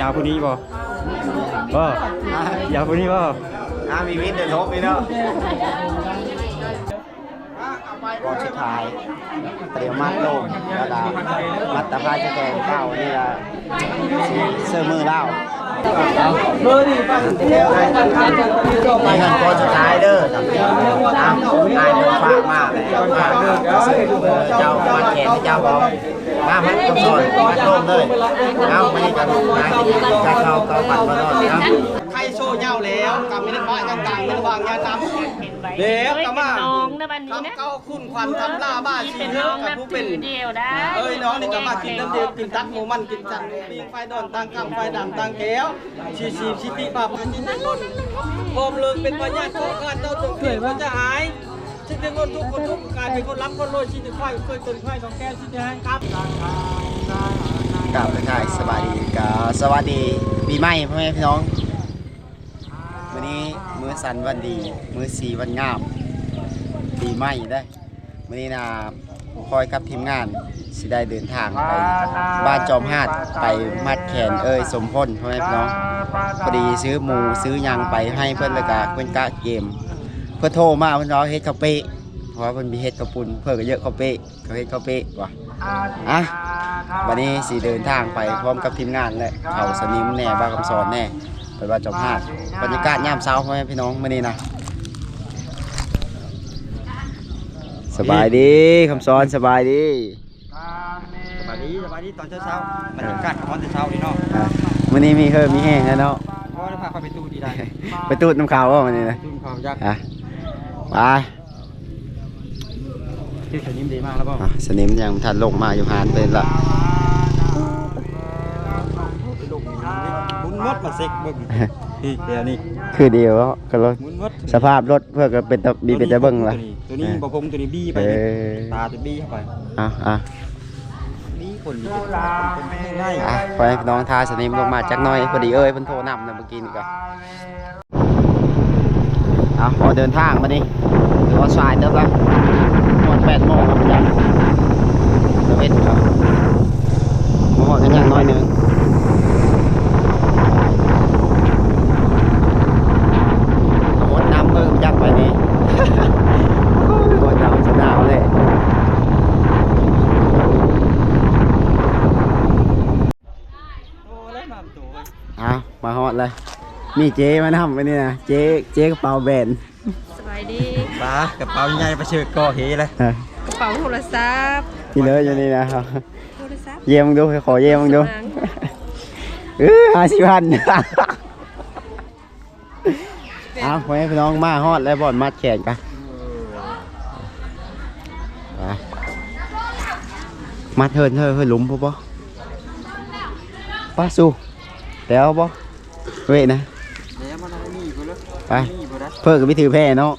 ຫາຜູ້ນີ້ບໍ່? ບໍ່ ຢາກຜູ້ນີ້ບໍ່? ຫາມີວິດເດີ ທົບນີ້ເນາະ. ກ່ອນສຸດທ້າຍ ຕຽມມັດລົງ ແລ້ວກໍມັດຕາພາຍສະແກງເກົ່ານີ້ລະ ຊິເຊີມືລາວ. ເອົາ ເບີນີ້ໄປ ໄປຫັ້ນ ກ່ອນສຸດທ້າຍເດີ. ເອົາ ອ້າຍເພິ່ນຝາກມາ ຝາກເຈົ້າມັດແຂນເຈົ້າບໍ່? ມາ ມາ ຕ້ອງສອນ ມາໂຕມເລີຍ. ເອົາ ມານີ້ກັນ ມາກິນກັບເຂົ້າ ເຂົ້າປັ່ນບໍ່ນອນ. ເອົາ ໄຂ່ໂຊເຍົາແລ້ວ ກຳເປັນບ້າຍາກາງ ເປັນວາງຍານຳ ແລ້ວກໍມາ ນ້ອງນະບັດນີ້ນະ ຄຳເກົ່າຄຸນຂວັນທຳລາບ້າຊີເຮີ ກັບຜູ້ເປັນ ເອີຍນ້ອງນີ້ກໍມາກິນນ້ຳເດ ກິນຕັບໝູມັນ ກິນຈັນໝູປິງ ໄຟດອນຕ່າງກຳ ໄຟດຳຕ່າງແກ້ວ ຊີຊີຊິຕິບາບ ພອມເລີງເປັນພະຍາດ ຂໍຂ້າເຈົ້າຈົ່ງເກີດຄວາມຈະຫາຍ ຊິເປັນຄົນທຸກຄົນທຸກ ກາຍເປັນຄົນລ່ຳຄົນລວຍ ຊິໄດ້ຄວາຍເກີດເປັນຄວາຍສອງແກ້ວ ຊິໄດ້ຫາຍກັບ. ກາບທັກທາຍສະບາຍດີ ກະສະຫວັດດີປີໃໝ່ພໍ່ແມ່ພີ່ນ້ອງ. ມື້ນີ້ມື້ສັນວັນດີ ມື້ສີວັນງາມ ປີໃໝ່ເດ້. ມື້ນີ້ນະ ຄອຍກັບທີມງານຊິໄດ້ເດີນທາງໄປບ້ານຈອມຫາດ ໄປມັດແຂນເອີຍສົມພົນ ພໍ່ແມ່ພີ່ນ້ອງ. ພໍດີຊື້ໝູຊື້ຫຍັງໄປໃຫ້ເພິ່ນ ແລ້ວກະເພິ່ນກະກະເກມ ເພິ່ນໂທມາ ເພິ່ນວ່າເຮັດເຂົ້າເປ້ ເພາະວ່າເພິ່ນມີເຮັດເຂົ້າປຸ້ນ ເພິ່ນກະເຍາະເຂົ້າເປ້ ເຂົາເຮັດເຂົ້າເປະວ່າ. ອ່ະ ບັດນີ້ຊິເດີນທາງໄປພ້ອມກັບທີມງານ ແລະ ເຂົາສະໜິມແດ່ ບ່າວຄຳສອນແດ່ ໄປບ້ານຈອມຫາດ. ບັນຍາກາດຍາມເຊົ້າ ພໍ່ແມ່ພີ່ນ້ອງ ມື້ນີ້ນະ. ສະບາຍດີ ຄຳສອນ ສະບາຍດີ. ສະບາຍດີ ສະບາຍດີຕອນເຊົ້າໆ ບັນຍາກາດກໍຮອນແຕ່ເຊົ້ານີ້ເນາະ. ອ່ະ ມື້ນີ້ມີເຮີມີແຮງແລ້ວເນາະ. ບໍ່ໄດ້ພາຂ້ອຍໄປຕູດອີກໃດ. ໄປຕູດນຳເຂົາບໍ່ມື້ນີ້ນະ? ໄປຕູດນຳເຂົາຈັກ. ອ່ະ ໄປ. ເຮັດສະໜິມເດມາແລ້ວບໍ່? ອ່ະ ສະໜິມຍັງບໍ່ທັນລົງມາຢູ່ຮ້ານເພິ່ນລະ. ໝູນໝົດ ມາເຊັກເບິ່ງ ນີ້ແຖວນີ້ ຄືດຽວເນາະ ກໍລົດ ໝູນໝົດ. ສະພາບລົດເພິ່ນກໍເປັນຕາ ມີເປັນຕາເບິ່ງລະ. ໂຕນີ້ ໂຕນີ້ບໍ່ພົງ ໂຕນີ້ບີໄປ ເອີ ຕາແຕ່ບີເຂົ້າໄປ. ອ່ະ ອ່ະ ມີຄົນດີ ເປັນຄົນໄດ້. ອ່ະ ຂໍໃຫ້ພີ່ນ້ອງຖ້າສະໜິມລົງມາຈັກໜ້ອຍ ພໍດີເອີຍເພິ່ນໂທນຳນະ ເມື່ອກີ້ນີ້ກໍ. ເອົາ ພໍເດີນທາງມານີ້ ຖືວ່າສາຍເຕີບລະ ຮອດແປດໂມງແລ້ວ ມັນຍັງຕາເວັນຢູ່. ມາຮອດກັນຍັງໜ້ອຍໜຶ່ງ ໂອ້ຍ ນ້ຳເພີ່ມຈັກໄປນີ້ ໂອ້ຍ ໜາວ ຈະໜາວເລີຍ. ເອົາ ມາຮອດແລ້ວ ມີເຈ້ມານຳມື້ນີ້ນະ ເຈ້ ເຈ້ກະເປົາແບນ. ສະບາຍດີ. ປາ ກະເປົາໃຫຍ່ປະເຊີກກໍເຮເລີຍ. ເອີ ກະເປົາໂທລະສັບ ນີ້ເລີຍ ຢູ່ນີ້ນະ. ໂທລະສັບ ເຢ້ມເບິ່ງດູ ຂໍເຢ້ມເບິ່ງດູ. ເອີ ຫ້າສິບພັນ. ເອົາ ພໍ່ແມ່ພີ່ນ້ອງ ມາຮອດແລ້ວ ບ່ອນມັດແຂນກະ ໄປ ມັດເຮີນ ເຮີນ ເຮີນຫຼຸມພຸ້ນບໍ່? ປະຊູ ແລ້ວບໍ່? ເວະນະ ແລ້ວມັນມີພຸ້ນເລີຍ ໄປ ມີພຸ້ນນະ ເພິ່ນກໍໄປຖືແພເນາະ.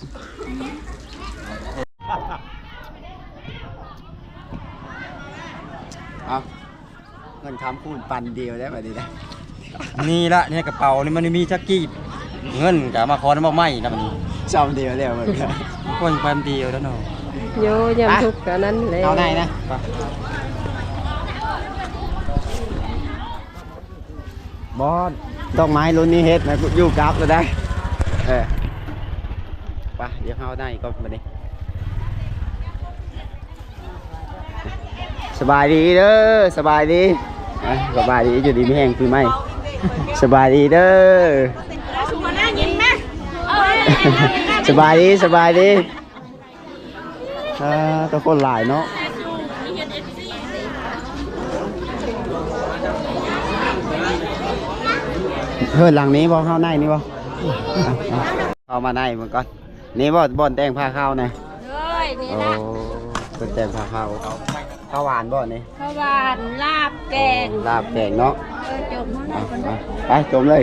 ເອົາ ເງິນຄຳຄູນປັນດຽວໄດ້ບັດນີ້ນະ. ນີ້ລະ ໃນກະເປົານີ້ມັນມີຈັກກີບ ເງິນກະມາຂໍນຳເອົາໃໝ່ນະບັດນີ້ ຊຳດຽວແລ້ວເບິ່ງ ຄົນປັນດຽວແລ້ວເນາະ. ໂຍ ຍາມທຸກກະນັ້ນແຫຼະ ເອົາໄດ້ນະ. ບໍ່ ດອກໄມ້ລຸ້ນນີ້ເຮັດນະ ຢູ່ກັບລະໄດ້. ເອີ ໄປ ດຽວເຮົາໄດ້ກ່ອນບັດນີ້. ສະບາຍດີເດີ ສະບາຍດີ ອ່ະ ສະບາຍດີ ຢູ່ດີມີແຮງປີໃໝ່ ສະບາຍດີເດີ ສະບາຍດີ ສະບາຍດີ. ອ່າ ແຕ່ຄົນຫຼາຍເນາະ. ເຮີດຫຼັງນີ້ບໍ່? ເຮົາໃນນີ້ບໍ່? ເອົາມາໃນເບິ່ງກ່ອນ. ນີ້ບໍ່ ບ່ອນແຕ່ງຜ້າຂາວນະ? ໂດຍ ນີ້ລະ ໂອ້ ເພິ່ນແຕ່ງຜ້າຂາວ. ເຂົ້າຫວານບໍ່ນີ້? ເຂົ້າຫວານ ລາບແກງ ໂອ້ ລາບແກງເນາະ. ເອີ ຈົມເຮົາໄດ້ກ່ອນເນາະ ໄປ ຈົມເລີຍ.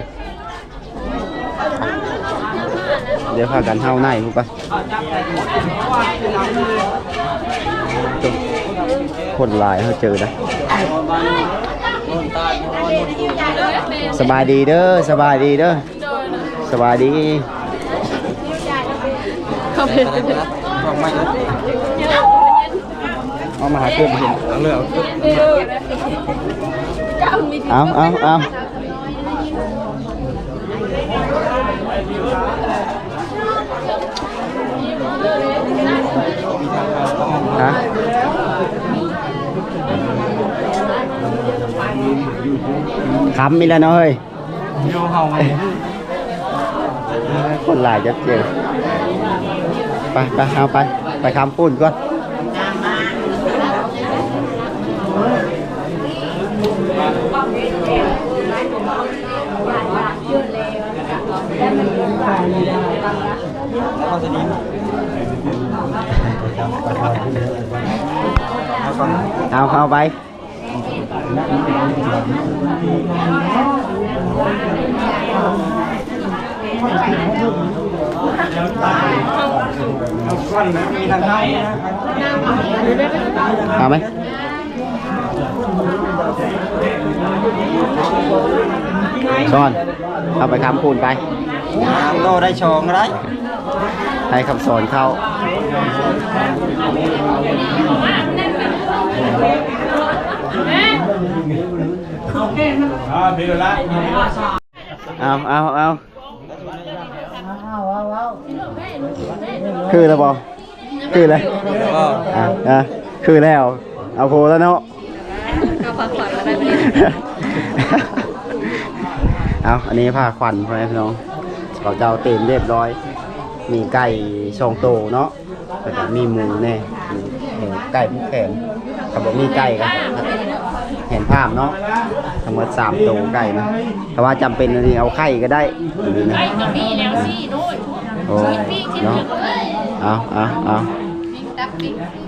ດຽວພາກັນເຮົາໃນພຸ້ນກ່ອນ. ຄົນຫຼາຍ ເຮົາເຈີໄດ໋. ສະບາຍດີເດີ ສະບາຍດີເດີ ສະບາຍດີ. ເອົາມາຫາເກີດເຫັນ ເອົາເລີຍ ເອົາ ເອົາ ເອົາ. ຮະ ຄ່ຳອີກແລ້ວເນາະເຮີ້ຍ. ຢູ່ເຮົາ ຄົນຫຼາຍຈັດເຈີ. ໄປ ໄປ ເຮົາໄປ ໄປຄ້ຳປູນກ່ອນ. ເອົາ ເອົາໄປ. ເອົາໄໝ? ສອນ ເອົາໄປຄ້ຳປູນໄປ. ໂຕໄດ້ສອງໄດ້. ໃຫ້ຄຳສອນເຂົ້າ. ເອົາ ເອົາ ເອົາ ຄືແລ້ວບໍ່? ຄືແລ້ວ. ອ່າ ອ່າ ຄືແລ້ວ. ເອົາໂພແລ້ວເນາະ. ເອົາພາຂວັນມາໄດ້ບໍ່ນີ້? ເອົາ ອັນນີ້ພາຂວັນ ພໍ່ແມ່ພີ່ນ້ອງ ເຂົາເຈົ້າເຕັມຮຽບຮ້ອຍ ມີໄກ່ສອງໂຕເນາະ ແລ້ວກໍມີໝູແດ່ ໝູ ເອີ ໄກ່ໝູແຂງ. ຖ້າບໍ່ມີໄກ່ກໍແຂນພາມເນາະ ທັງໝົດສາມໂຕໄກ່ນະ. ຖ້າວ່າຈຳເປັນອີ່ຫຼີ ເອົາໄຂ່ກໍໄດ້ ໄກ່ກໍມີແລ້ວ ຊີ້ໂດຍ. ໂອ້ ຊີ້ປີ້ ຊີ້ ເນາະ ເອີຍ ເອົາ ເອົາ ເອົາ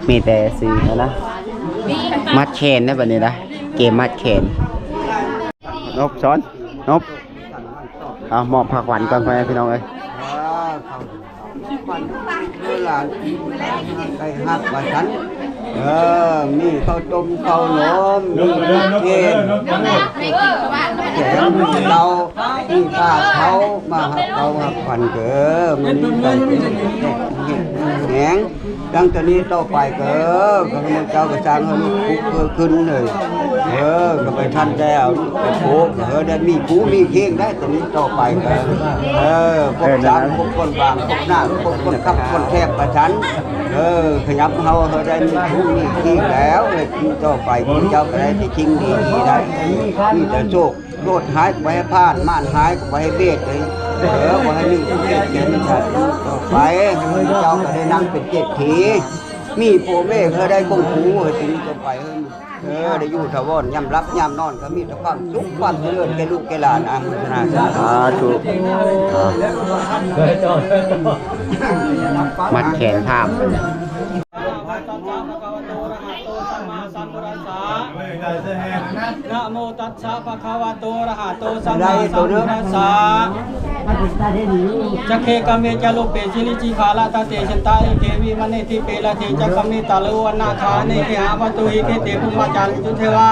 ມີແຕ່ຊີ້ນະ ມັດແຂນໄດ້ບັດນີ້ນະ ເກມມັດແຂນ. ນົບ ສອນ ນົບ ເອົາ ມອບພາຂວັນກ່ອນ ພໍ່ແມ່ພີ່ນ້ອງເອີຍ. ເອີ ເຂົາຂວັນເອີ ຫຼານໄດ້ຮັບວ່າຊັ້ນ. ເອີ ມີເຂົ້າຕົ້ມເຂົ້າໜົມ ມີເຂົ້າເກນ ແກງເຫຼົ້າ ມີຜ້າເຂົາມາຮັບເອົາຮັບຂວັນເດີ. ມື້ນີ້ໄດ້ແຮງ. ຫຼັງຈາກນີ້ຕໍ່ໄປກໍ ເອີ ຂ້າພະເຈົ້າກໍສ້າງໃຫ້ລູກປຸກເກີດຂຶ້ນເລີຍ. ເອີ ກໍໄປທັນແຕ່ເອົາລູກໄປໂພກ ເອີ ໄດ້ມີຄູ່ມີຄຽງໄດ້. ແຕ່ນີ້ຕໍ່ໄປກໍ ເອີ ພົບສັງ ເອີ ນັ້ນນະ ພົບຄົນບາງ ພົບໜ້າ ພົບຄົນຄັບຄົນແຄບປະຊັນ. ເອີ ຂະຫຍັບເຮົາ ເຮົາໄດ້ມີຄູ່ມີຄຽງແລ້ວ. ແລ້ວຕໍ່ໄປພວກເຈົ້າກໍໄດ້ແຕ່ສິ່ງດີໆໄດ້ ມີແຕ່ໂຊກ ໂລດຮ້າຍກໍບໍ່ໃຫ້ຜ່ານ ມານຮ້າຍກໍບໍ່ໃຫ້ບຽດເລີຍ. ເອີ ບໍ່ໃຫ້ໜຶ່ງເສດແກ່ນຊາດ. ຕໍ່ໄປເຈົ້າກໍໄດ້ນັ່ງເປັນເສດຖີ ມີພໍ່ແມ່ເຂົາໄດ້ກົງຄູໃຫ້ຊີວິດຕໍ່ໄປ. ເອີ ໄດ້ຢູ່ຖາວອນ ຍາມຫຼັບຍາມນອນກໍມີແຕ່ຄວາມສຸກຄວາມຈະເລີນແກ່ລູກແກ່ຫຼານ. ອາໂມທະນາສາທຸ ສາທຸ. ມັດແຂນພາມ. ນະໂມຕັດສະ ພະຄະວະໂຕ ອະລະຫະໂຕ ສຳມາສຳພຸດທັດສະ ຈັກເຂກຳເມຈະລູກເປ ສິລິຈິຄາລະຕະເຕ ສັນຕະລິເກ ວິມາເນ ດີເປ ລະເທ ຈັກຂະເມ ຕາລຸວັນນະຄາເນ ເກຫະວັດຖຸຫິ ເກເຕ ພູມມະຈາລີ ຈຸເທວາ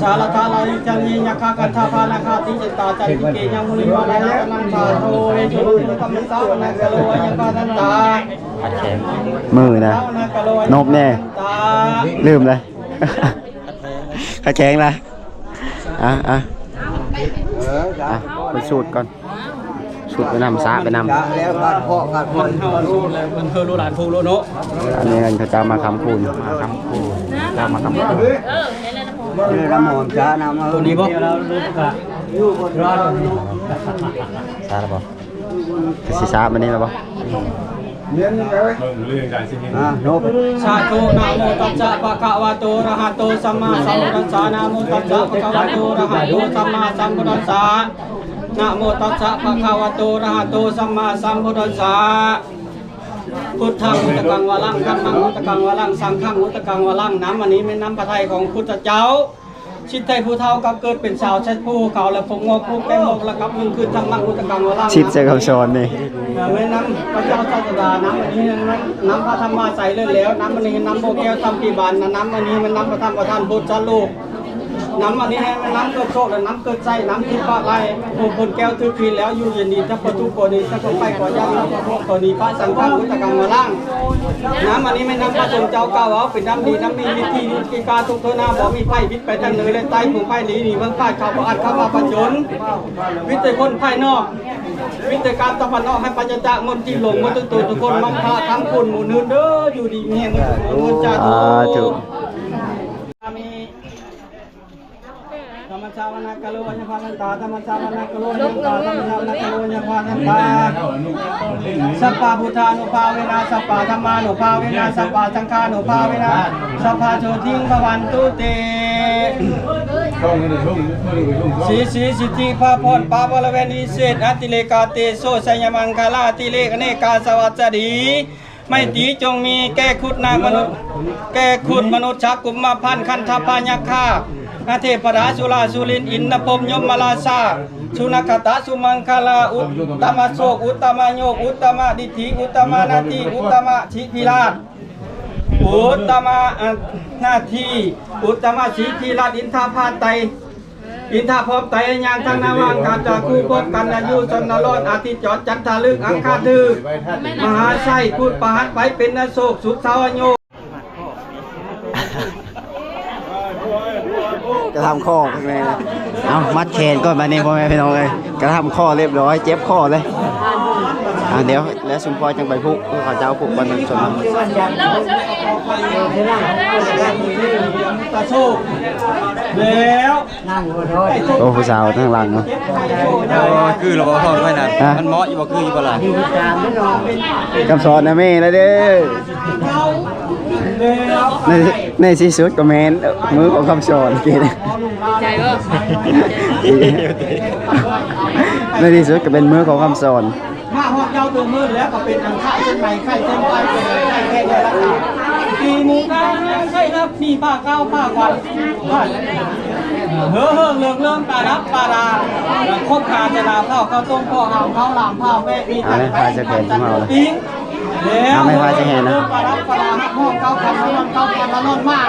ສາລະທາລາລິຈັງເຍ ຍັກຂະກັນທາ ພານະຄາຕິ ສັດຕາ ຈາຕິເກ ຍະມຸນີ ວາລະນາ ກະນັນທາ ໂທ ເວ ສຸວັນນະ ກຳມະສາ ວະນະກະໂລ ອາຍະການັນຕາ ຂັດແຂງ ມືນະ ນົບແນ່ ລືມເລີຍ ຂັດແຂງລະ ອ່ະ ອ່ະ ເອີ ອ່ະ ເພິ່ນສູດກ່ອນ ສູດໄປນຳ ສະໄປນຳ ສະແລ້ວ ການເພາະການ ເພິ່ນເຮົາ ເພິ່ນເຮົາລູກຫຼານຜູ້ໂລດເນາະ ອັນນີ້ເພິ່ນເຂົາເຈົ້າມາຄ້ຳຄູນ ມາຄ້ຳຄູນ ເຈົ້າມາຄ້ຳຄູນ ເອີ ນ້ຳຫອມ ສະນ້ຳ ໂຕນີ້ບໍ່? ສະແລ້ວບໍ່? ກະຊິຊາບາດນີ້ແລ້ວບໍ່? ອ່າ ນົບ ສາທຸ ນະໂມຕັດສະ ພະຄະວະໂຕ ອະລະຫະໂຕ ສຳມາສຳພຸດທັດສະ ນະໂມຕັດສະ ພະຄະວະໂຕ ອະລະຫະໂຕ ສຳມາສຳພຸດທັດສະ ນະໂມຕັດສະ ພະຄະວະໂຕ ອະລະຫະໂຕ ສຳມາສຳພຸດທັດສະ ພຸດທັງ ອຸດຕະກັງ ວະລັງ ທຳມັງ ອຸດຕະກັງ ວະລັງ ສັງຄັງ ອຸດຕະກັງ ວະລັງ ນ້ຳອັນນີ້ແມ່ນນ້ຳພະໄທຂອງພຸດທະເຈົ້າ ຊິດໃຫ້ຜູ້ເຖົ້າກັບເກີດເປັນສາວ ໃຊ້ຜູ້ເຂົາ ແລະ ຜົມງອກ ຜູກແປ້ງງອກ ແລະ ກັບເງິນຄືນ ທຳມັງ ອຸດຕະກັງ ວະລັງ ສິດໃສ່ຄຳສອນນີ້ ເອີ ແມ່ນນ້ຳພະເຈົ້າສາດສະດາ ນ້ຳອັນນີ້ແມ່ນນ້ຳພະທຳມາໃສເລີດແລ້ວ ນ້ຳອັນນີ້ແມ່ນນ້ຳບໍ່ແກ້ວທຳປີບານ ນ້ຳອັນນີ້ແມ່ນນ້ຳພະທຳປະທານ ບົດສະໂລກ ນ້ຳອັນນີ້ແມ່ນນ້ຳເກີດໂຊກ ແລະ ນ້ຳເກີດໄຊ ນ້ຳທິບປະໄລ ຜູ້ຄົນແກ້ວຖືກຜີນແລ້ວ ຢູ່ເຢັນດີ ທັບປະທຸກກໍດີ ທັບປະໄພກໍຢ່າ ທັບປະໂພກກໍດີ ປະສັງຄັງອຸດຕະກັງວາລາງ ນ້ຳອັນນີ້ແມ່ນນ້ຳພະສົງເຈົ້າກ່າວເອົາ ເປັນນ້ຳດີ ນ້ຳມີວິທີ ວິທີກາທຸກທົ່ວໜ້າ ບໍ່ມີໄພວິດໄປທາງເໜືອ ແລະ ໃຕ້ ຜູ້ໃຜດີໜີເບິ່ງພາດ ເຂົ້າບໍ່ອັດ ເຂົ້າມາປະຈົນ ວິດແຕ່ຄົນພາຍນອກ ວິດແຕ່ການຕະວັນອອກ ໃຫ້ປາສະຈາກມົນທິນ ລົງໝົດທຸກຕົວທຸກຄົນ ມັນພາທັງຄຸນໝູ່ເນີນເດີ ຢູ່ດີມີແຮງເດີ ສາທຸ ສາທຸ. ທຳມະສາວະນາກາໂລ ອາຍັງພາທັນຕາ ທຳມະສາວະນາກາໂລ ອາຍັງພາທັນຕາ ທຳມະສາວະນາກາໂລ ອາຍັງພາທັນຕາ ສັບພະພຸດທານຸພາເວນະ ສັບພະທຳມານຸພາເວນະ ສັບພະສັງຄານຸພາເວນະ ສັບພະໂສທິງພະວັນຕຸເຕ ສີສີສິດທິພາພອນ ປະວາລະເວນີເສດ ອະຕິເລກາເຕໂຊ ໄຊຍະມັງຄະລາ ອະຕິເລກອະເນກາສະຫວັດສະດີ ໄມຕີຈົ່ງມີແກ່ຄຸດນາກມະນຸດ ແກ່ຄຸດມະນຸດ ສັດກຸມມາພັນ ຄັນທະພະຍັກຄາ ອະເທບພະດາ ສຸລາສຸລິນ ອິນນະພົມ ຍົມມະລາຊາ ສຸນັກຂະຕະ ສຸມັງຄະລາ ອຸດຕະມະໂຊກ ອຸດຕະມະໂຍກ ອຸດຕະມະດິດຖິ ອຸດຕະມະນາທີ ອຸດຕະມະສິພິລາດ ອຸດຕະມະນາທີ ອຸດຕະມະສິພິລາດ ອິນທາພາໄຕ ອິນທາພອບໄຕຍາງທັງນາວັງ ກາຈາຄູພບກັນ ອາຍຸຊົນນະລອດ ອາທິດຈອດ ຈັນທະລຶກ ອັງຄາຖືກ ມະຫາໄຊ ພຸດປະຫັດໄປເປັນນະໂຊກ ສຸດເຊົາອາຍຸ ກະທຳຄໍແມ່ ເອົາ ມັດແຂນກ່ອນບາດນີ້ ພໍ່ແມ່ພີ່ນ້ອງເອີຍ ກະທຳຄໍລຽບຮ້ອຍ ເຈັບຄໍເລີຍ ອ່າ ດຽວ ແລ້ວຊຸມພອຍຈັ່ງໄປຜູກ ເຂົາເຈົ້າຜູກກ່ອນ ທ່ານຜູ້ຊົມ ແລ້ວ ໂອ້ ຜູ້ສາວທາງຫຼັງເນາະ ຄືລະບໍ່ ພໍ່ແມ່ນະ ຮະ ມັນເໝາະຢູ່ບໍ່ ຄືຢູ່ບໍ່ລະ ຄຳສອນນະແມ່ລະເດີ ໃນ ໃນທີ່ສຸດກໍແມ່ນມືຂອງຄຳສອນ ໃຈບໍ່ ໃນທີ່ສຸດກໍເປັນມືຂອງຄຳສອນ. ມາຮອດເຈົ້າຕົວເມີດແລ້ວກໍເປັນອັນຂາຍເສັ້ນໄໝ ຂາຍເສັ້ນໄປ ເປັນໄຂ້ແກ້ແກ້ລະກາ ຕີໝູການໄຂ້ຮັບ ມີຜ້າຂາວຜ້າຂວັນ ເຮີເຮີເລິກເລີມປະດັບປະດາ ຄົບກາຈະລາເຂົ້າ ເຂົ້າຕົ້ມເຂົ້າຫາມ ເຂົ້າຫຼາມ ເຂົ້າແປະ ມີ ເອົາແມ່ ພາຍສະແກນຂອງເຮົາລະ ແລ້ວ ເອົາແມ່ ພາຍສະແກນນະ ປະດັບປະດາ ຮັກຫ້ອງເກົ້າພັນລະລ່ອນ ເກົ້າພັນລະລ່ອນມາ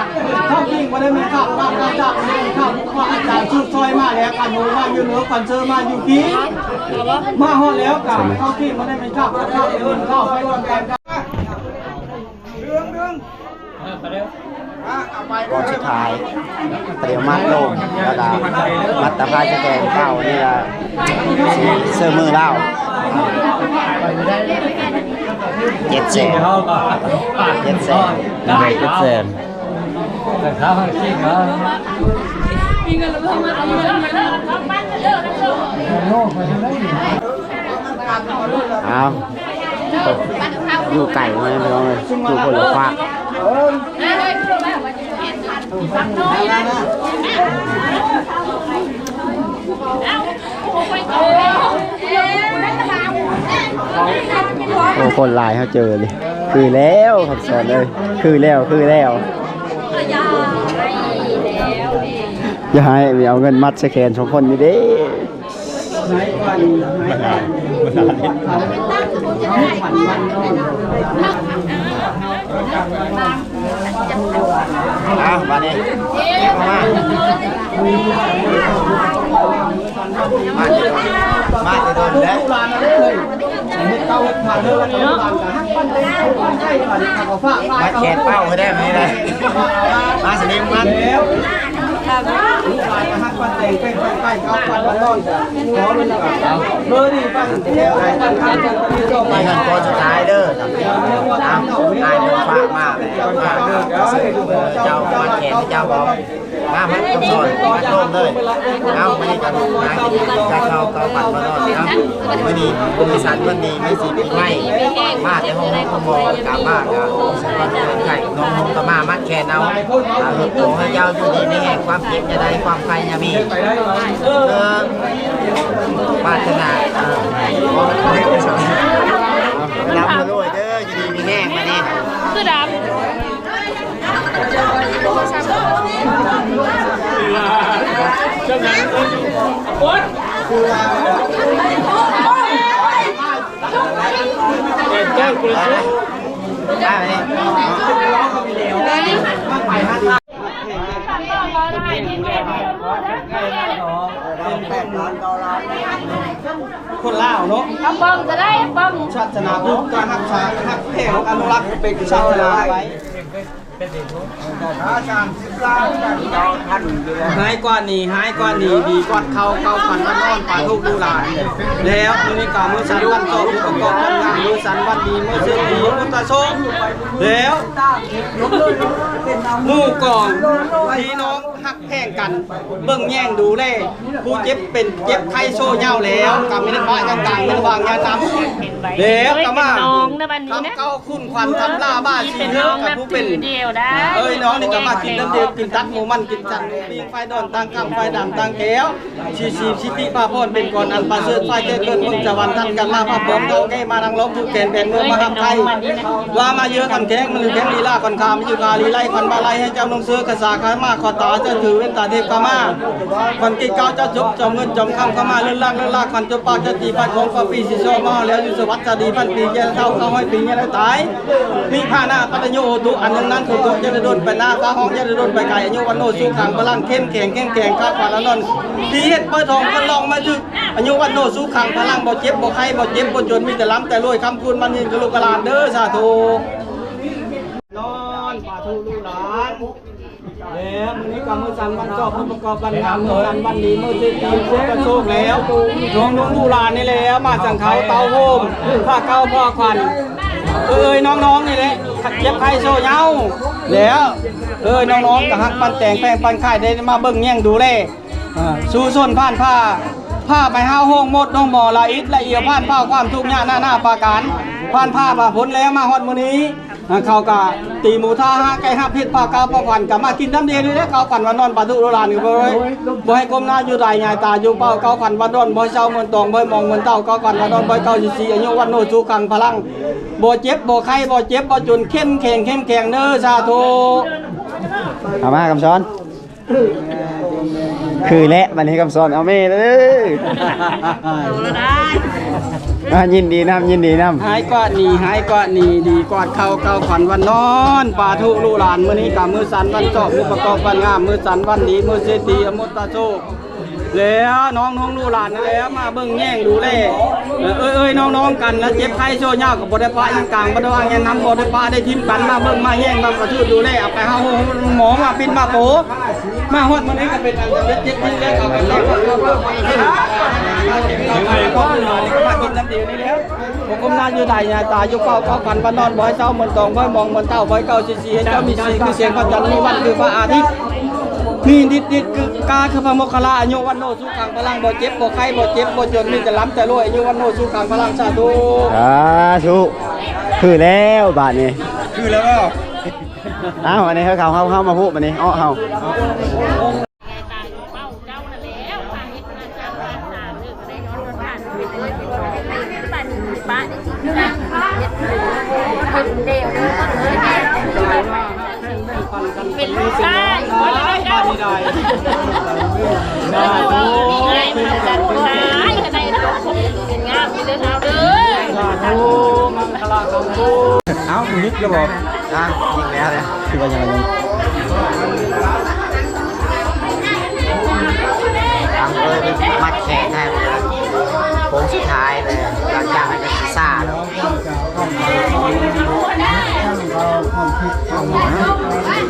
ເຂົ້າກິນບໍ່ໄດ້ແມ່ນຂ້າວ ຂ້າວເຈົ້າບໍ່ໄດ້ແມ່ນຂ້າວ ເພາະວ່າອາຈານຊຸດຊ່ອຍມາແລ້ວ ຄັນຮູ້ວ່າຢູ່ເໜືອ ຄອນເຊີມາຢູ່ພີ ມາຮອດແລ້ວກະເຂົ້າກິນບໍ່ໄດ້ແມ່ນຂ້າວ ຂ້າວເອີ້ນເຂົ້າໄປກ່ອນ ກ່ອນ ກ້ອນສຸດທ້າຍ ຕະຫຼຽວມັດລົງ ແລ້ວກະມັດຕາພາຍສະແກນເກົ້າ ອັນນີ້ລະ ເຊື່ອມືລາວ ເຈັດແສນ ເຈັດແສນ ໄດ້ເຈັດແສນ ເອົາ ຢູ່ໄກ ພີ່ນ້ອງເອີຍ ຢູ່ຄົນລະຟາກ ໂອ້ ຄົນຫຼາຍ ເຮົາເຈີເລີຍ ຄືແລ້ວ ຄຳສອນເອີຍ ຄືແລ້ວ ຄືແລ້ວ ຢ່າໃຫ້ເອົາເງິນມັດໃສ່ແຂນສອງຄົນນີ້ເດ້. ເອົາ ບາດນີ້ ມາ ມາແຕ່ດົນ ມາແຕ່ດົນແລ້ວ ມັດແຂນເປົ້າໃຫ້ໄດ້ ມານີ້ໄດ້ ມາສະລິມມັດ ມີເງິນກ້ອນສຸດທ້າຍເດີ ເອົາ ອ້າຍເພິ່ນຝາກມາ ຝາກເດີ ເຈົ້າມັດແຂນເຈົ້າບໍ່ ມາ ມາ ຄຳສອນ ມາໂຕມເລີຍ ເອົາ ມື້ນີ້ກໍຫາກິນກັບເຂົາ ເຂົາປັນມານອນ ເອົາ ມື້ນີ້ ມື້ສັນ ວັນດີ ມີສີປີໃໝ່ ມາແຕ່ໂຮງໝໍ ກະມາກະ ໄຂ້ນ້ອງ ນ້ອງກໍມາ ມັດແຂນເອົາ ຂໍໃຫ້ເຈົ້າຢູ່ດີມີແຮງ ຄວາມເຈັບຢ່າໄດ້ ຄວາມໄຂ້ຢ່າມີ ເອີ ປາດຖະໜາ ເອີ ລຳລວຍເດີ ຢູ່ດີມີແຮງ ບາດນີ້ ຄືດຳ. ອ້າຍ ຄົນລາວເນາະ ກະປ້ອງກະໄດ້ ປ້ອງ ສາສະໜາພຸດກະຮັກສາ ຮັກແພງ ອະນຸລັກສາສະໜາໄວ້. ຮ້າຍກວ່ານີ້ ຮ້າຍກວ່ານີ້ ດີກວ່າເຂົ້າ ເຂົ້າຂວັນວັນນອນປາທຸລູກຫຼານ ແລ້ວມື້ນີ້ກະມື້ສັນວັນໂຊກ ມື້ປະກອບວັນງາມ ມື້ສັນວັນດີ ມື້ເສດຖີມຸດຕະໂຊກ ແລ້ວໝູ່ກອງພີ່ນ້ອງ ຮັກແພງກັນ ເບິ່ງແຍງດູແລ ຜູ້ເຈັບເປັນເຈັບໄຂ້ໂຊເຍົາແລ້ວ ກະມີແຕ່ປ້າຍກາງໆ ມີແຕ່ວ່າງານນຳ ແລ້ວກະມາ ຄຳເກົ່າຄຸນຂວັນທຳລາບາສີເຮີ ກະຜູ້ເປັນເອື້ອຍນ້ອງນີ້ກະມາກິນນ້ຳດຽວ ກິນຕັດໝູມັນ ກິນສັນໝູປີ້ງ ຝ່າຍດອນຕ່າງຄຳ ຝ່າຍດຳຕ່າງແກ້ວ ຊີຊີສິດທິພາພອນ ເປັນກອນອັນປະເສີດ ຝ່າຍແກ້ເກີດເມືອງສະຫວັນ ທັດກັນມາພາບປອມ ເທົ່າແກ່ມານັ່ງລ້ອມ ຜູກແຂນແບນເມືອງມາຮັບໄທ ວ່າມາເຍືອນຄຳແຂງ ມະນຸແຂງລີລາ ຄອນຄາມ ມີຢູ່ຄາລີໄລ ຄອນບາໄລ ໃຫ້ເຈົ້ານຸ່ງເສື້ອກະສາ ຄາມາຂໍຕາ ເຈົ້າຖືເວັນຕາເທບຄາມາ ຄອນກິດເກົ້າ ເຈົ້າຈົບຈອມເງິນຈອມຄຳ ຄາມາເລີນລາກເລີນລາກ ຄອນຈົບປາກ ເຈົ້າຕີປາກຂອງ ກວ່າປີສິບສອງ ມາຮອດແລ້ວຢູ່ສະຫວັດ ສະດີພັນປີ ແກ່ເຖົ້າເກົ້າຮ້ອຍປີ ຢ່າໄດ້ຕາຍ ມີພານະປັດຕະໂຍໂຫຕຸ ອັນຍັງນັ້ນຄົນຕົກ ຢ່າໄດ້ດົນໄປນາ ຟ້າຮ້ອງ ຢ່າໄດ້ດົນໄປໄກ ອາຍຸວັນໂນສຸຂັງພະລັງ ເຂັ້ມແຂງ ເຂັ້ມແຂງ ຄ້າຂວານລະນອນ ທີ່ເຮັດເປີດຫ້ອງ ເປີດລອງມາຖືກ ອາຍຸວັນໂນສຸຂັງພະລັງ ບໍ່ເຈັບບໍ່ໄຂ້ ບໍ່ເຈັບບໍ່ຈົນ ມີແຕ່ລ່ຳແຕ່ລວຍ ຄ້ຳຄູນໝັ້ນຍືນກັບລູກກັບຫຼານເດີ ສາທຸ. ນອນ ປາທຸລູກຫຼານ ແລ້ວມື້ນີ້ກະມື້ສັນວັນຊອບ ມື້ປະກອບວັນງາມ ມື້ສັນວັນດີ ມື້ເສດຖີ ມື້ປະໂຊກແລ້ວ ນ້ອງໆລູກຫຼານນີ້ແຫຼະ ມາສັງເຂົາເຕົ້າໂຮມ ຜ້າເກົ່າຜ້າຂວັນ ເອີຍນ້ອງໆນີ້ແຫຼະ ເຈັບໄຂ້ໂຊເຍົາແລ້ວ ເອີຍນ້ອງໆກະຮັກປັນແຕງແພງປັນຂາຍ ໄດ້ມາເບິ່ງແຍງດູແລ ອ່າ ສູ້ຊົນຜ່ານຜ່າ ພາໄປຫາໂຮງໝົດໂຮງໝໍ ລະອິດລະອຽວ ຜ່ານຜ່າຄວາມທຸກຍາກນານາປະການ ຜ່ານຜ່າມາພົ້ນແລ້ວ ມາຮອດມື້ນີ້ ອ່າ ເຂົາກະຕີໝູທ່າຫາໄກ່ຮັບເຮັດຜ້າກາວຜ້າຂວັນ ກະມາກິນນ້ຳດຽວນີ້ແຫຼະ ເຂົ້າຂວັນວັນນອນປາທຸລູກຫຼານ ກະບໍ່ ບໍ່ໃຫ້ກົ້ມໜ້າຢູ່ດາຍ ຫງາຍຕາຢູ່ເປົ້າ ເຂົ້າຂວັນວັນນອນ ບໍ່ໃຫ້ເສົ້າເມີນຕອງ ບໍ່ໃຫ້ໝອງເມີນເຕົ້າ ເຂົ້າຂວັນວັນນອນ ບໍ່ໃຫ້ເກົ້າສິບສີ່ ອາຍຸວັນໂນສຸຂັງພະລັງ ບໍ່ເຈັບບໍ່ໄຂ້ ບໍ່ເຈັບບໍ່ຈົນ ເຂັ້ມແຂງ ເຂັ້ມແຂງເດີ ສາທຸ. ເອົາມາ ຄຳສອນ ຄືແລະ ບັດນີ້ຄຳສອນເອົາແມ່ເດີ ເອົາລະໄດ້ ອ່າ ຍິນດີນຳ ຍິນດີນຳ ຮ້າຍກວ່ານີ້ ຮ້າຍກວ່ານີ້ ດີກວ່າເກົ່າ ເກົ່າຂວັນວັນນອນ ປາທຸລູກຫຼານ ມື້ນີ້ກະມື້ສັນວັນຊອບ ມື້ປະກອບວັນງາມ ມື້ສັນວັນດີ ມື້ເສດຖີອະມຸດຕະໂຊກ ແລ້ວນ້ອງໆລູກຫຼານແລ້ວ ມາເບິ່ງແຍງດູແລ ເອີຍໆນ້ອງໆກັນ ລະເຈັບໄຂ້ໂຊຍາວກະບໍ່ໄດ້ປະຫຍັງກາງ ບໍ່ໄດ້ວ່າຫຍັງນຳ ບໍ່ໄດ້ປະໄດ້ຖິ້ມກັນ ມາເບິ່ງມາແຍງ ມາກະຖືກດູແລ ເອົາໄປຫາໂຮງໝໍ ມາປິ່ນມາໂປ ມາຮອດມື້ນີ້ກະເປັນອັນສຳເລັດເສັດສິ້ນແລ້ວ ເອົາໄປເອົາໄປເອົາໄປ ມາກິນນ້ຳດຽວນີ້ແລ້ວ ບໍ່ກົ້ມໜ້າຢູ່ດາຍ ຫງາຍຕາຢູ່ເປົ້າ ເຂົ້າຂວັນວັນນອນ ບໍ່ໃຫ້ເສົ້າເມີນຕອງ ບໍ່ໃຫ້ໝອງເມີນເຕົ້າ ບໍ່ໃຫ້ເກົ້າສິບສີ່ ໃຫ້ເຈົ້າມີສີຄືແສງພະຈັນ ມີວັນຄືພະອາທິດ ມີນິດຄືກາຄືພະມົກຄະລາ ອາຍຸວັນໂນສຸຂັງພະລັງ ບໍ່ເຈັບບໍ່ໄຂ້ ບໍ່ເຈັບບໍ່ຈົນ ມີແຕ່ລ່ຳແຕ່ລວຍ ອາຍຸວັນໂນສຸຂັງພະລັງ ສາທຸ ສາທຸ ຄືແລ້ວບາດນີ້ ຄືແລ້ວບໍ່? ອ້າວ ອັນນີ້ເຮົາ ເຮົາ ເຮົາມາຮູ້ບາດນີ້ ເອາະເຮົາ ເປັນລູກຊາຍ ເປັນງາມເດີເຮົາເດີ ສາທຸ ມັງຄະລາຄັງໂຕ ເອົ້າ ຍິກແລ້ວບໍ່? ອ່ະ ຍິກແລ້ວ ຄືວ່າຍັງໄງ? ອ່ະ ເອີ ມັດແຂນໃຫ້ ໂຄ້ງສຸດທ້າຍເລີຍ ຫຼັງຈາກນັ້ນກະຊິສ້າແລ້ວ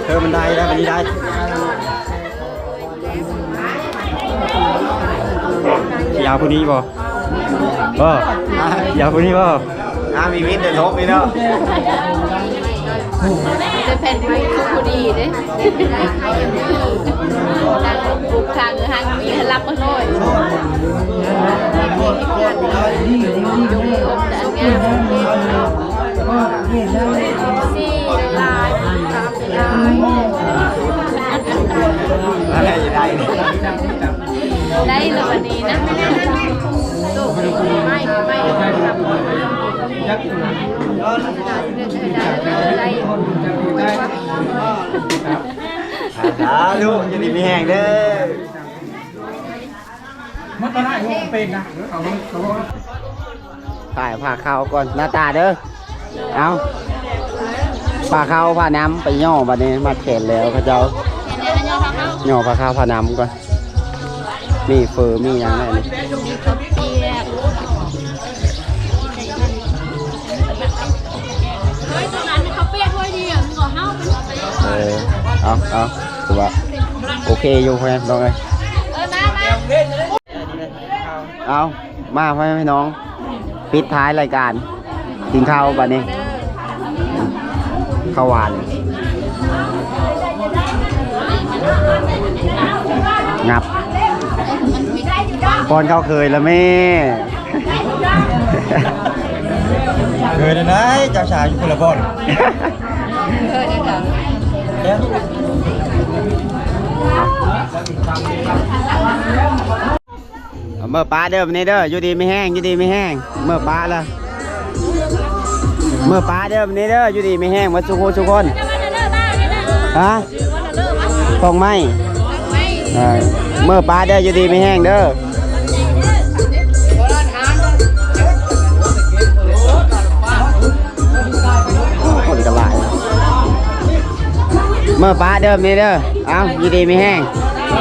ເອີ ມັນໄດ້ ໄດ້ ມັນນີ້ໄດ້ ຊິເອົາຜູ້ນີ້ບໍ່? ບໍ່ ຊິເອົາຜູ້ນີ້ບໍ່? ອ່າ ມີວິດເດີ ທົບນີ້ເນາະ ເປັນແຜ່ນໄມ້ຄືພໍດີເດ້ ທາງ ທາງມີຮັບມາໜ້ອຍ ສີ່ລາຍ ໄດ້ ໄດ້ ໄດ້ແລ້ວບັດນີ້ນະ ໂຕໄມ້ ໄມ້ ໄມ້ ສາທຸ ຢູ່ດີມີແຮງເດີ. ມັນບໍ່ໄດ້ ບໍ່ເປັນນະ ເຂົາ ເຂົາ ຖ່າຍຜ້າຂາວກ່ອນ ໜ້າຕາເດີ ເອົາ ຜ້າຂາວຜ້ານຳໄປຍໍ ບັດນີ້ມັດແຂນແລ້ວເຂົາເຈົ້າ ເຫັນແລ້ວຍໍຜ້າຂາວ ຍໍຜ້າຂາວຜ້າໜຳກ່ອນ ມີເຝີ ມີຫຍັງແດ່ນີ້? ມີເຂົ້າປຽກ ເອີ ເອົາ ເອົາ ຖືວ່າໂອເຄຢູ່ ພໍ່ແມ່ພີ່ນ້ອງເອີຍ. ເອີ ມາ ມາ ເອົາ ມາ ພໍ່ແມ່ພີ່ນ້ອງ ປິດທ້າຍລາຍການ ກິນເຂົ້າບັດນີ້ ເຂົ້າຫວານ ງັບ ປ້ອນເຂົ້າເຄີຍລະແມ່. ເຄີຍໄດ້ ເຈົ້າສາວຢູ່ຄົນລະບ່ອນ. ເອີ ເດີ ເດີ. ເອົາ ເມີປ້າເດີ ມື້ນີ້ເດີ ຢູ່ດີມີແຮງ ຢູ່ດີມີແຮງ ເມີປ້າລະ ເມີປ້າເດີ ມື້ນີ້ເດີ ຢູ່ດີມີແຮງໝົດສູ່ຜູ້ສູ່ຄົນ. ຮະ? ຂອງໄມ້ ເອີ ເມີປ້າເດີ ຢູ່ດີມີແຮງເດີ. ຄົນກໍຫຼາຍ ເມີປ້າເດີ ມື້ນີ້ເດີ. ເອົາ ຢູ່ດີມີແຮງ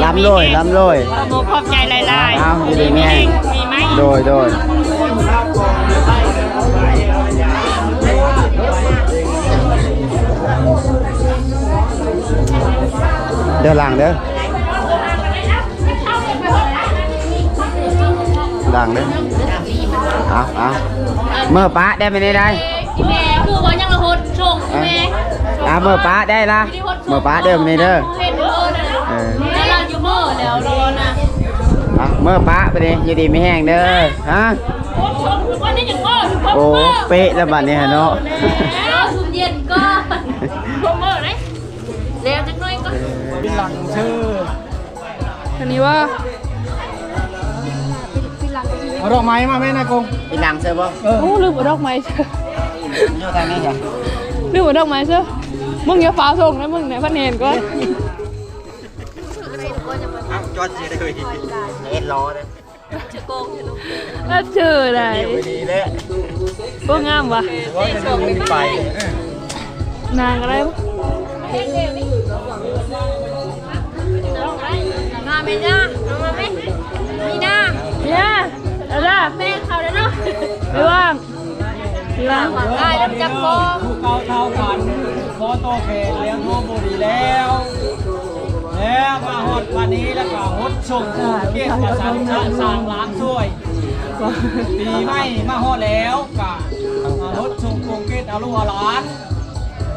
ລ່ຳລວຍ ລ່ຳລວຍ. ຂອບອົກຂອບໃຈຫຼາຍໆ ເອົາ ຢູ່ດີມີແຮງ ມີໄມ້ ໂດຍ ໂດຍ ເດີ ລ້າງເດີ. ດັງເດ້. ເອົາ ເອົາ ເມີປ້າໄດ້ມື້ນີ້ໄດ້. ແມ່ຄືວ່າຍັງລະຫົດຊົງແມ່. ອ່າ ເມີປ້າໄດ້ລະ ເມີປ້າເດີມື້ນີ້ເດີ. ເອີ ແລ້ວລາວຢູ່ເມີແລ້ວນະ. ອ່າ ເມີປ້າໄປເດ້ ຢູ່ດີມີແຮງເດີ. ຮະ? ໂອ້ ເປະແລ້ວບັດນີ້ຫັ້ນເນາະ. ເຢັນກ່ອນ ເມີເດ້ ແລ້ວຈັກໜ້ອຍກ່ອນ. ປີຫຼັງຊື່ ອັນນີ້ວ່າ ເອົາດອກໄມ້ມາແມ່ນາກົງ. ປີຫຼັງເຊີບໍ່? ເອີ ໂອ້ ລືມເອົາດອກໄມ້ເຊີ. ຢູ່ທາງນີ້ຈ້ະ ລືມເອົາດອກໄມ້ເຊີ. ມຶງຢ່າຟ້າວສົ່ງນະ ມຶງນະ ພັດແຮງກ່ອນ. ເອົາ ຈອດຊິໄດ້ເລີຍ ເຮັດລໍເດ້. ອັດເຈີໄດ ໂອ້ ງາມວ່ະ ນາງກໍໄດ້. ມາແມ່ນາ ມາແມ່ ມີນາ ມີນາ ເອົາລະ ແມ່ເຂົາເດ້ເນາະ ໄປວ່າງ ໄປວ່າງ ໄປນຳຈັກບໍ່? ຜູ້ເກົ່າເທົ່າກັນ ຂໍຕໍ່ແຂນແລ້ວໂທບໍ່ດີແລ້ວ. ແລ້ວມາຮອດປານນີ້ແລ້ວກໍຫົດສົງໂກງເກດກະສັນຊະສາງລ້າງຊ່ວຍ ປີໃໝ່ມາຮອດແລ້ວກະຫົດສົງໂກງເກດອາລູອາຫຼານ.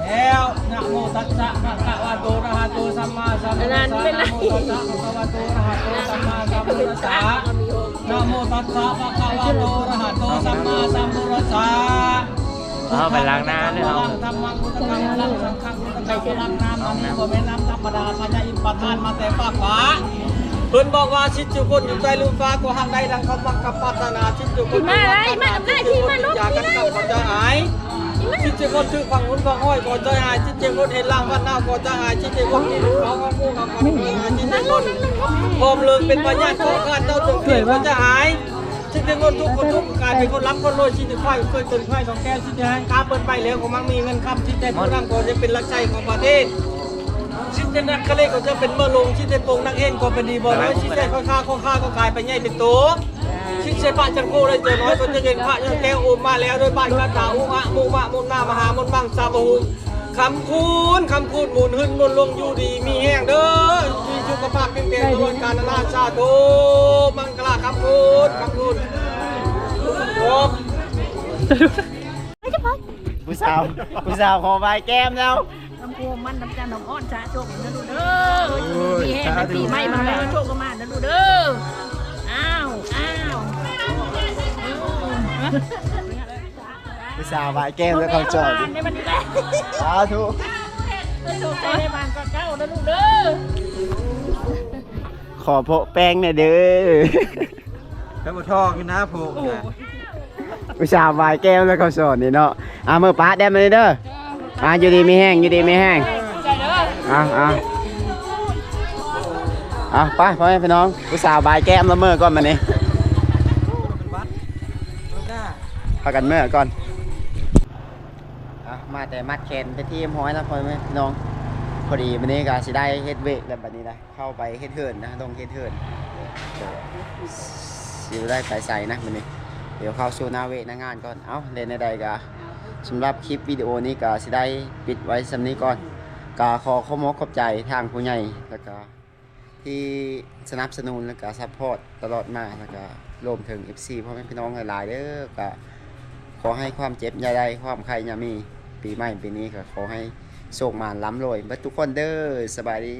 ແລ້ວ ນະໂມຕັດສະ ພະຄະວະໂຕ ອະລະຫະໂຕ ສຳມາສຳພຸດທັດສະ ນະໂມຕັດສະ ພະຄະວະໂຕ ອະລະຫະໂຕ ສຳມາສຳພຸດທັດສະ ນະໂມຕັດສະ ພະຄະວະໂຕ ອະລະຫະໂຕ ສຳມາສຳພຸດທັດສະ. ເອົາໄປລ້າງໜ້າເດີ ທຳມັງ ພຸດທະກັງ ພະລັງ ສັງຄັງ ພຸດທະກັງ ພະລັງ ນ້ຳອັນນີ້ບໍ່ແມ່ນນ້ຳທຳມະດາ ພະຍາອິນປະທານມາແຕ່ຟາກຟ້າ. ເພິ່ນບອກວ່າ ສິດຈຸຄົນຢູ່ໃຕ້ລຸ່ມຟ້າ ກໍຫາກໄດ້ດັ່ງຄຳໝັ້ນຄຳປາດຖະໜາ ສິດຈຸຄົນຢູ່ໃຕ້ ມາໄດ້ ມາໄດ້ ທີ່ມາລົບ ຢ່າກັນກັບ ກໍຈະຫາຍ ສິດຈຸຄົນຖືກຝັງຮຸນຝັງຫ້ອຍ ກໍຈະຫາຍ ສິດຈຸຄົນເຫັນລ່າງວັດໜ້າ ກໍຈະຫາຍ ສິດຈຸຄົນທີ່ຖືກເຜົາເອົາໝູກເອົາຄວັນ ກໍຈະຫາຍ ສິດຈຸຄົນ ພອມເລີງເປັນພະຍາດ ເຄາະຄາດເຈົ້າຈົງເກີດ ກໍຈະຫາຍ. ຊິໄດ້ເງິນທຸກຄົນທຸກກາຍເປັນຄົນລ່ຳຄົນລວຍ ຊິໄດ້ໄຂວ້ເກີດເປັນໄຂວ້ຂອງແກ້ວ ຊິໄດ້ໃຫ້ກາເປີດໄປແລ້ວຂອງມັງມີເງິນຄຳ ຊິໄດ້ຜູ້ນຳກໍຈະເປັນຫຼັກໃຊ້ຂອງປະເທດ ຊິໄດ້ນັກຄະເລກກໍຈະເປັນເມືອງລົງ ຊິໄດ້ປົງນັກເຮນກໍເປັນດີບໍ່ນ້ອຍ ຊິໄດ້ຂ້ອຍຄ້າ ຂ້ອຍຄ້າກໍກາຍເປັນໃຫຍ່ເປັນໂຕ ຊິໄດ້ພະຈັນໂຄໄດ້ເຈົ້ານ້ອຍກໍຈະເຫັນພະຍາແກ້ວໂອມມາແລ້ວ ໂດຍບາດຄາຖາອຸຫະມຸມະມຸນນາມະຫາມຸນມັງສາມະຫຸງ ຄຳຄູນ ຄຳຄູນ ໝູນຫຶນໝູນລົງ ຢູ່ດີມີແຮງເດີ ມີສຸຂະພາບເປັນແຂງຕະຫຼອດການນານາ ສາທຸ ມັງຄະລາ ຄຳຄູນ ຄຳຄູນ ຈົບ. ຜູ້ສາວ ຜູ້ສາວຂໍບາຍແກ້ມແລ້ວ ຄຳຄູນ ມັນນຳຈັນນຳອ້ອນ ສາທຸນະລູກເດີ ຢູ່ດີມີແຮງ ໂອ້ຍ ໃນປີໃໝ່ມາແລ້ວ ໂຊກກໍມານະລູກເດີ ອ້າວ ອ້າວ. ຜູ້ສາວບາຍແກ້ມແລ້ວເຂົາຈອດ ສາທຸ ໃຫ້ໂຊກໃຫ້ໄດ້ໝານກວ່າເກົ່າເດີລູກເດີ ຂໍໂພະແປ້ງແດ່ເດີ ແລ້ວບໍ່ທອກຢູ່ນະໂພະນະ ອຸດສ່າຫວາຍແກ້ມແລ້ວເຂົາສອນນີ້ເນາະ ອ່າ ເມີປະແດ່ມານີ້ເດີ ອ່າ ຢູ່ດີມີແຮງ ຢູ່ດີມີແຮງ ອ່າ ອ່າ ອ່າ ໄປ ພໍ່ແມ່ພີ່ນ້ອງ ອຸດສ່າຫວາຍແກ້ມແລ້ວເມີກ່ອນບາດນີ້ ພາກັນເມືອກ່ອນ ອ່ະ ມາແຕ່ມັດແຂນເປັນທີ່ຮຽບຮ້ອຍແລ້ວ ພໍ່ແມ່ພີ່ນ້ອງ ພໍດີມື້ນີ້ກໍຊິໄດ້ເຮັດວຽກແລ້ວ ບັດນີ້ນະ ເຂົ້າໄປເຮັດເຮືອນນະ ລົງເຮັດເຮືອນ ຊິບໍ່ໄດ້ໄປໃສນະມື້ນີ້. ດຽວເຂົ້າສູ່ໜ້າວຽກໜ້າງານກ່ອນ. ເອົ້າ ແລະ ໃນໃດກໍສຳລັບຄລິບວິດີໂອນີ້ກໍຊິໄດ້ປິດໄວ້ສ່ຳນີ້ກ່ອນ. ກໍຂໍຂອບອົກຂອບໃຈທາງຜູ້ໃຫຍ່ ແລ້ວກໍທີ່ສະໜັບສະໜູນ ແລ້ວກໍຊັບພອດຕະຫຼອດມາ ແລ້ວກໍລວມເຖິງເອັຟຊີພໍ່ແມ່ພີ່ນ້ອງຫຼາຍໆເດີ. ກໍຂໍໃຫ້ຄວາມເຈັບຢ່າໄດ້ ຄວາມໄຂ້ຢ່າມີ. ປີໃໝ່ປີນີ້ກໍຂໍໃຫ້ໂຊກໝານລ່ຳລວຍເບິດທຸກຄົນເດີ. ສະບາຍດີ.